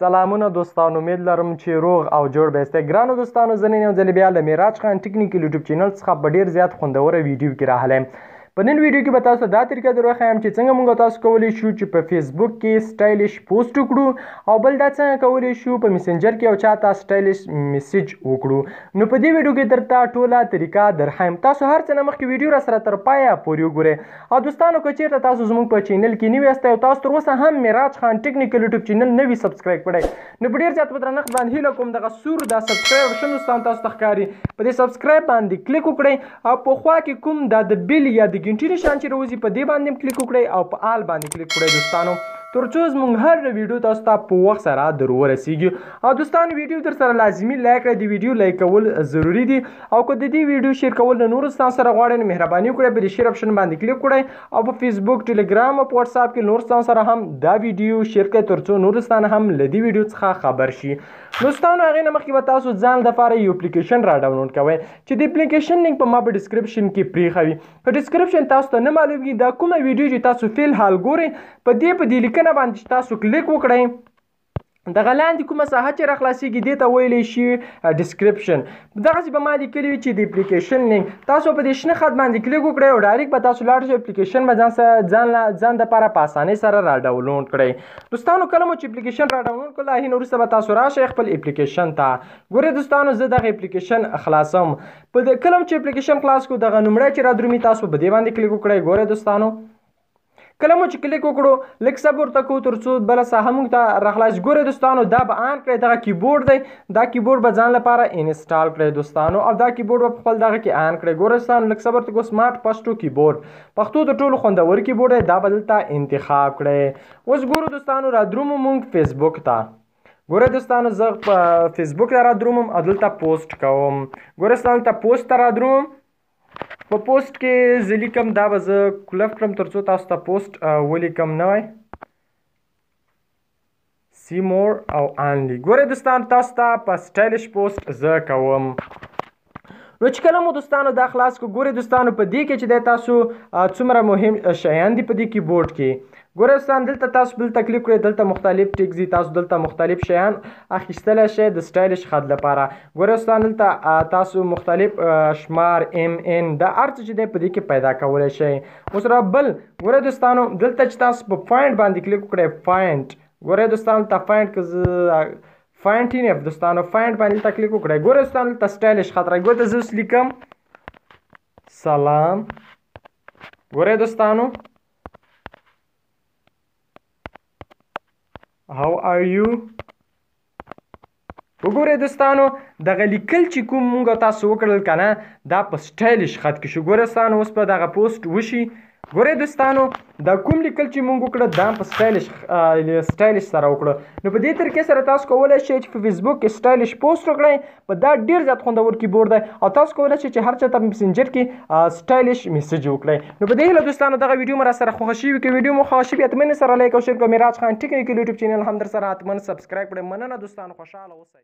سلامونه دوستانو، امید لرم چې روغ او جوړ به یاست. ګرانو دوستانو، زه نن یو ځل بیا له میراج خان ټیکنیکل یوټیوب چینل څخه په ډیر زیات خوندوره ویډیو کې راغلی یم. په نن ویډیو کې به تاسو دا طریقه در وښایم چې څنګه موږ تاسو کولی شو چې په فیسبوک کې سټایلیش پوسټ وکړو، او بل دا څنګه کولی شو په میسنجر کې یو چاته سټایلیش میسج وکړو. نو په دې ویډیو کې درته ټوله طریقه درښایم. تاسو هر څه نه مخکې ویډیو را سره تر پایه پورې وګورئ. او دوستانو، که چیرته تاسو زموږ په چینل کې نوي یاست او تاسو تر اوسه هم میراج خان ټیکنیکل یوټیوب چینل نه وي سبسکرایب کړی، نو په ډیر زیات په درنښت باندې هیله کوم دغه سور دا سبسکرایب اپشن دوستان تاسو ته ښکاري، په دې سبسکرایب باندې کلیک وکړئ او په خوا کې کوم دا د بیل یا د ګنټي نشان چې راوځي په دې باندې هم کلیک وکړئ او په آل باندې کلیک وکړئ دوستانو، تر څو زموږ هر ویډیو تاسو ته په وخت سره در ورسیږي. او دوستانو، ویډیو در سره لازمي لایک کړئ، د ویډیو لایک کول ضروري دي. او که د دې ویډیو شیر کول له نورو دوستانو سره غواړئ، نو مهرباني وکړئ په دې شیر اپشن باندې کلیک وکړئ او په فیسبوک، ټلګرام او په واتساپ کې نور دوستانو سره هم دا ویډیو شیر کړئ، تر څو نور دوستان هم له دې ویډیو څخه خبر شي. دوستانو، هغې نه مخکې به تاسو ځان دپاره یو اپلیکیشن را ډاونلوډ کوئ چې د اپلیکیشن لینک په ما په ډسکرپشن کې پرېښوي. که ډسکرپشن تاسو ته نه معلومیږي، دا کومه ویډیو چې تاسو فی الحال ګورئ په دې لیکنه باندې چې تاسو کلیک وکړئ، دغه لاندې کومه ساحه چې راخلاصېږي دې ته ویلی شي ډسکرپشن. دغسې به ما لیکلي وي چې د اپلیکیشن لینک، تاسو په دې شنه خط باندې کلیک وکړئ او ډایرکټ به تاسو لاړ شئ، اپلیکیشن به ځان دپاره په اسانۍ سره را ډاونلوډ کړئ. دوستانو، کله مو چې اپلیکیشن را ډاونلوډ کړل، هغې نه وروسته به تاسو راشئ خپل اپلیکیشن ته. ګورئ دوستانو، زه دغه اپلیکیشن خلاصوم. په دې کله مو چې اپلیکیشن خلاص کړو، دغه نومړی چې را درومي تاسو په دې باندې کلیک وکړئ. ګورئ دوستانو، کله مو چې کلیک وکړو، لږ صبر ورته کوو تر څو بله ساحه موږ ته راخلاص. ګورئ دوستانو، دا به آن کړئ، دغه کیبورډ دی، دا کیبورډ به ځان لپاره انسټال کړئ دوستانو، او دا کیبورډ به په خپل دغه کې آن کړئ. ګورئ دوستانو، لږ صبر ورته کوو. سمارټ پښتو کیبورډ، پښتو تر ټولو خوندور کیبورډ دی، دا به دلته انتخاب کړئ. اوس ګورو دوستانو، را درومو موږ فیسبوک ته. ګورئ دوستانو، زه په فیسبوک ته را درومم او دلته پوسټ کوم. ګورئ دوستانو، دلته پوسټ ته را درومم. په پوسټ کې زه لیکم، دا به زه کلف کړم تر څو تاسو ته پوسټ ولیکم نوی سی مور او انلی. ګورئ دوستان، تاسو ته په سټایلیش پوسټ زه کوم. نو چې کله مو دوستانو دا خلاص کړو، ګورئ دوستانو، په دې کې چې دی تاسو څومره مهم شیان دي په دې کیبورډ کې. ګورئ دوستان، دلته تاسو دلته کلیک کړئ، دلته مختلف ټیکس دي، تاسو دلته مختلف شیان اخیستلی شئ د سټایلیش خط لپاره. ګورئ دوستان، دلته تاسو مختلف شمار ایم ان دا هر څه چې دی په دې کې پیدا کولی شئ. اوس را بل ګورئ دوستانو، دلته چې تاسو په فاینډ باندې کلیک وکړئ، فاینډ، ګورئ دوستانو، دلته فاینډ که زه فاینډ ټین اف دوستانو فاینډ باندې دلته کلیک وکړئ. ګورئ دوستانو، دلته سټایلیش خط راځي. ګورئ، زه اوس لیکم سلام. ګورئ دوستانو، How are you؟ وګورئ دوستانو، دغه لیکل چې کوم مونږ تاسو وکړل که نه، دا په سټایلیش خط کې شو. ګورئ دوستانو، اوس به دغه پوسټ وشي. ګورئ دوستانو، دا کوم لیکل چې مونږ وکړه، دا په سټایلیش سره وکړه. نو په دې طریقې سره تاسو کولی شئ چې په فیسبوک کې سټایلیش پوسټ وکړئ. په دا ډیر زیات خوندور کیبورډ دی او تاسو کولی شئ چې هر چاته په میسنجر کې سټایلیش میسج وکړئ. نو په دې هیله دوستانو، دغه ویډیو مو را سره خوښه شوې. که ویډیو مو خوښه شوې، حتماً سره لایک او شیر کړئ. میراج خان ټیکنیکل یوټیوب چینل هم در سره حتماً سبسکرایب کړئ. مننه دوستانو، خوشحاله اوسئ.